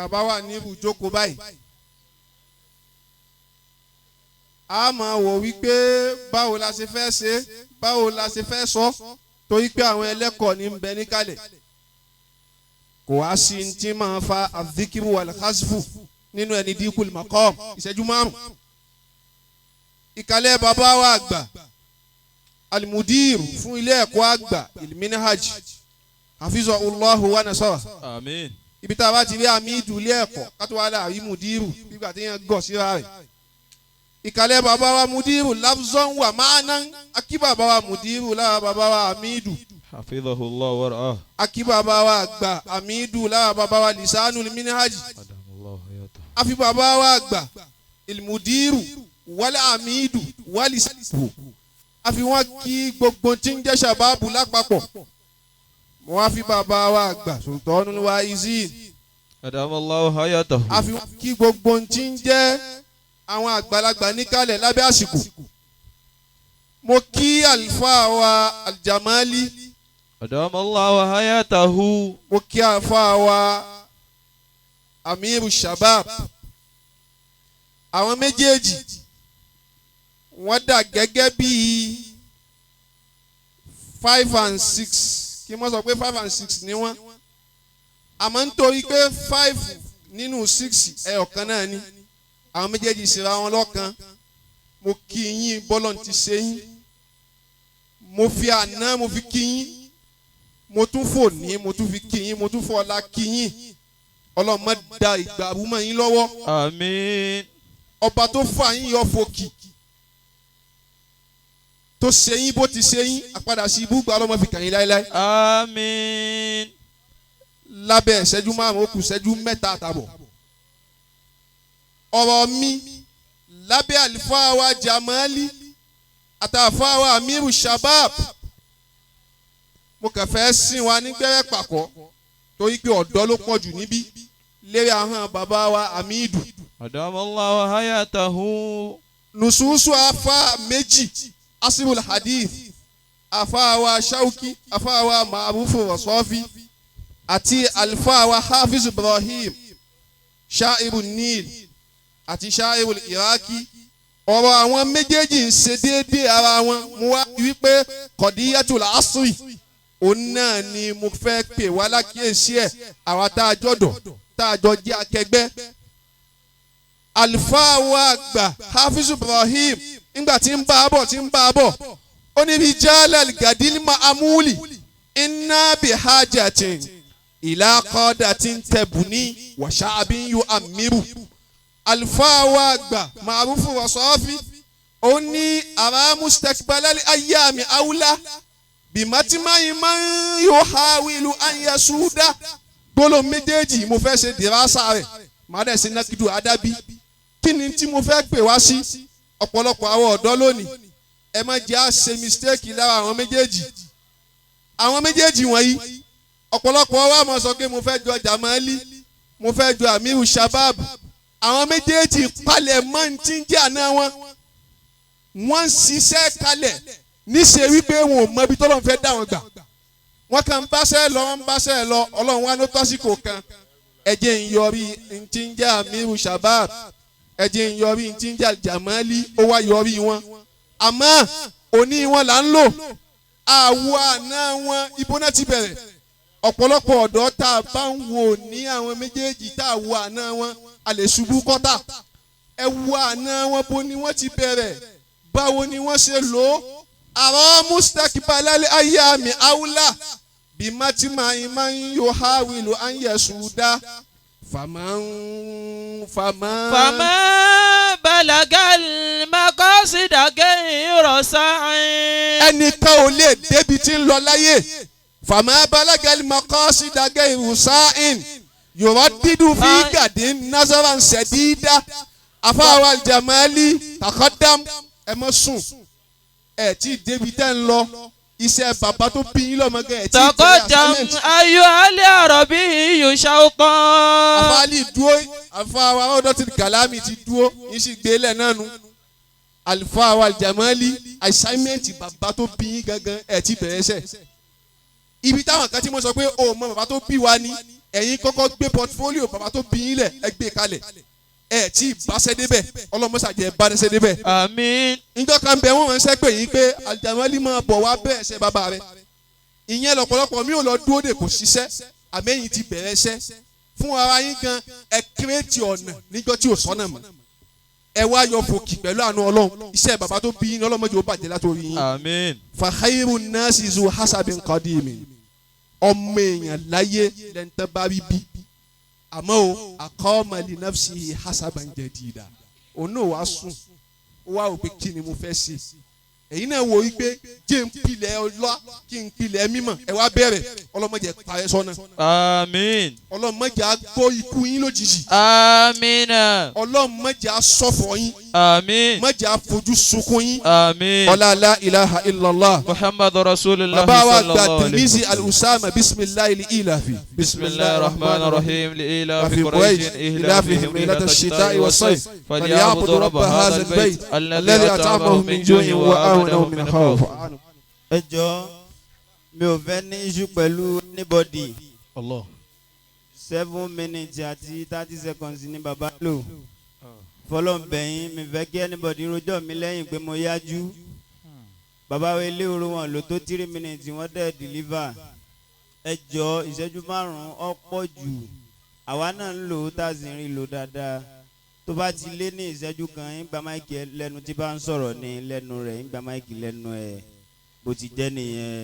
Tá a bá wà ní ibùjókòó báyìí, a máa wò wípé báwo la ṣe fẹ́ ṣe, báwo la ṣe fẹ́ sọ, torí pé àwọn ẹlẹ́kọ̀ọ́ ní ń bẹ níkàlẹ̀. Kò wá sí ní tí máa fa azikiru wal-khasfu nínú ẹni dínkù maqam ìṣẹ́jú 5. Ìkàlẹ̀ bàbá wa àgbà alimudir fún ilé ẹ̀kọ́ àgbà ilminhaj hafizahullahu wa nasara. Àmín. Ibi tá a bá ti rí àmì ìdúlé ẹ̀kọ́ kátó wá láàrin mudiru nígbà tí yẹn gọ̀ síra rẹ̀. Ìkàlẹ̀ bàbá wa mudiru lafzan wa ma'nan, akí bàbá wa mudiru lára bàbá wa amidu. Hafizahullahu wa ra'ah. Akí bàbá wa àgbà amidu lára bàbá wa lisanul minhaj. Adamallahu hayatahu. Afi bàbá wa àgbà ilmudiru wal amidu wal isbu. Afi wọn kí gbogbo tí ń jẹ́ sàbáàbù lápapọ̀. Mo wá fi bàbá wa àgbà sultanul waizin. Adamallahu hayatahu. A fi kí gbogbo tí ń jẹ́ àwọn àgbàlagbà níkàlẹ̀ lábẹ́ àsìkò. Mo kí àlùfáà wa aljamali. Adamallahu hayatahu. Mo kí àlùfáà wa amiru shabab. Àwọn méjèèjì wọ́n dà gẹ́gẹ́ bíi 5 and 6, kí wọ́n sọ pé 5 and 6 ni wọ́n, àmọ́ nítorí pé 5 nínú 6 ẹyọ̀kan náà ni àwọn méjèèjì ṣera wọn lọ́kan. Mo kí yín bọ́lọ̀ ti ṣe yín, mo fi àná mo fi kí yín, mo tún fò ní mo tún fi kí yín, mo tún fò ọ̀la kí yín. Ọlọ́mọ da ìgbà rúmọ̀ yín lọ́wọ́. Àmín. Ọba tó fà yín yọ fòkì tó ṣe yín bó ti ṣe yín, àpadà sí ibú gba ọlọ́mọ fi kàn yín láéláé. Àmín. Lábẹ́ ìṣẹ́jú 5 ó kù ìṣẹ́jú 3.5. Ọ̀rọ̀ mi lábẹ́ àlùfáà wa Jamali àtàfáà wa Amiru Shabab, mo kàn fẹ́ sìn wa nígbẹ́rẹ́ pàkọ́ torí pé ọ̀dọ́ ló pọ̀ jù níbí lérí ahọ́n bàbá wa Amidu. Adamallahu hayatahu. Nususu afa méjì asirul hadith, afa wa Shauki, afa wa Ma'rufu Rasofi àti alfa wa Hafiz Ibrahim Shairu Nil àti Shairu Iraki. Ọ̀rọ̀ àwọn méjèèjì ń ṣe déédéé ara wọn. Mo wá wípé Qadiyatul Asri òun náà ni mo fẹ́ pè wá lákìyèsí ẹ̀, àwa tá a jọ̀dọ̀ tá a jọ jẹ́ akẹgbẹ́. Àlùfáà wa àgbà Hafiz Ibrahim nígbà tí ń bá a bọ̀ tí ń bá a bọ̀ ó ní rijalal gadil ma'amuli inna bihajatin ila qadatin tabuni wa sha'bin yu'ammiru. Àlùfáà wa àgbà Ma'rufu Rasofi ó ní ara mustaqbalal ayyami awla bimatimayi man yuhawilu an yasuda. Gbólóhùn méjèèjì mo fẹ́ ṣe dìrásà rẹ̀, màá dẹ̀ ṣe nákìdù adábí. Kí ni tí mo fẹ́ pè wá sí? Ọ̀pọ̀lọpọ̀ àwọn ọ̀dọ́ lónìí, ẹ má jẹ́ à ṣe mistake lára àwọn méjèèjì. Àwọn méjèèjì wọ̀nyí, ọ̀pọ̀lọpọ̀ wa máa sọ pé mo fẹ́ jọ Jamali, mo fẹ́ jọ Amiru Shabab. Àwọn méjèèjì palẹ̀ mọ́ ní tí ń jẹ́ àná wọn. Wọ́n ń ṣiṣẹ́ kalẹ̀ níṣe wípé wọn ò mọ ibi tọ́lọ́run fẹ́ dá wọn gbà. Wọ́n kàn ń báṣẹ́ lọ, wọ́n ń báṣẹ́ lọ, Ọlọ́run wa ló tọ́síkò kan. Ẹ jẹ́ ń yọrí ní tí ń jẹ́ Amiru Shabab, ẹ jẹ́ ń yọrí ní tí ń jẹ́ Jamali, ó wá yọrí wọn. Àmọ́ òní wọn là ń lò, àwọ̀ àná wọn ibo náà ti bẹ̀rẹ̀. Ọ̀pọ̀lọpọ̀ ọ̀dọ́ tá a bá ń wò ní àwọn méjèèjì tá a wo àná wọn, a lè ṣubú kọ́tà. Ẹ wo àná wọn, bo ni wọ́n ti bẹ̀rẹ̀, báwo ni wọ́n ṣe lò ó. Àrọ́ mustaqbalal ayyami awla bimatimayi man yuhawilu an yasuda faman faman. Fama balagal maqasida ghayra sa'in. Ẹnìkan ò lè débi tí ń lọ láyé. Fama balagal maqasida ghayra sa'in yuraddidu fi gadin nazaran sadida. Afáwa Jamali takọ́dám, ẹ mọ́ sùn, ẹ tí débi tẹ́ ń lọ. Iṣẹ́ bàbá tó bí yín lọ́mọge ẹ̀ tí tẹ̀lé Taqaddam assignment. ayyuhal arabiyyu shawqan. Àfáàlì dúró, àfáàwá ọdọ́tí kàlámì ti dúró, yín sì gbélé náà nu. Àlùfáà Jamali assignment bàbá tó bí yín gangan ẹ̀ tí bẹ̀rẹ̀ sẹ̀. Ibi táwọn kan tí mo sọ pé o mọ bàbá tó bí wa ni Ẹ̀yin kọ́kọ́ gbé portfolio bàbá tó bí yín lẹ̀, ẹ gbé kalẹ̀, ẹ tí ì báṣẹ́ débẹ̀. Ọlọ́mọṣàjẹ́ báṣẹ́ débẹ̀. Àmín. Njọ́ kan bẹ, wọ́n ránṣẹ́ pé yín pé Aljamali máa bọ̀ wá bẹ́ẹ̀ ṣe bàbá rẹ̀. Ìyẹn lọ́pọ̀lọpọ̀ mi ò lọ dúró de, kò ṣiṣẹ́. Àmẹ́yìn ti bẹ̀rẹ̀ iṣẹ́ fún ara yín gan. Ẹ create ọ̀nà níjọ́ tí ò sọ́nà mọ́. Ẹ wá yọ fòkì pẹ̀lú àánú Ọlọ́run. Iṣẹ́ bàbá tó bí yín, ọlọ́mọdé ó bàjẹ́ látòrí yín. Àmín. Fa khairu nasi zu hasabin qadimi. Ọmọ èèyàn láyé lẹ́ńtẹ́ bá rí bí, àmọ́ o aqama li nafsihi hasaban jadida. Òun náà wàá sùn, ó wá wò pé kí ni mo fẹ́ ṣe. Èyí náà wò wípé jẹ́ ń pilẹ̀ ọlá, kí n pilẹ̀ mímọ̀. Ẹ wá bẹ̀rẹ̀, ọlọ́mọdé parẹ́ sọ́nà. Àmín. Ọlọ́mọdé á gbọ́ ikú yín lójijì. Àmín. Ọlọ́mọdé á ṣọ̀fọ̀ yín. Àmín. Mọ̀jẹ̀ á fojú sunkún yín. Àmín. Ọlá la ilaha illallah. Muhammadu Rasulillah. Bàbá wa gba sallallahu alayhi Tirmizi wa sallam. Al-Usama, bisimilahi ilafi. بسم الله الرحمن الرحيم لإيلاف في قريش قريش إيلافهم رحلة الشتاء والصيف فليعبدوا رب هذا البيت الذي أطعمهم من جوع وآمنهم من خوف. Ẹ jọ, mi ò fẹ́ ní issue pẹ̀lú anybody. Allah. 7 minutes àti 30 seconds ní bàbá lò. Fọlọ́nbẹ̀yìn, mi fẹ́ kí anybody rojọ́ mi lẹ́yìn pé mo yájú. Bàbá wa ilé oró wọn lò tó 3 minutes, wọ́n dẹ̀ deliver. Ẹ jọ, ìṣẹ́jú 5 ọ̀pọ̀ jù. Àwa náà ń lò ó, tá a sì ń rí lò dáadáa. Tó bá ti lé ní ìṣẹ́jú 1, ń gba mic lẹ́nu tí bá ń sọ̀rọ̀ ní lẹ́nu rẹ̀, ń gba mic lẹ́nu ẹ̀. Bó ti jẹ́ nìyẹn.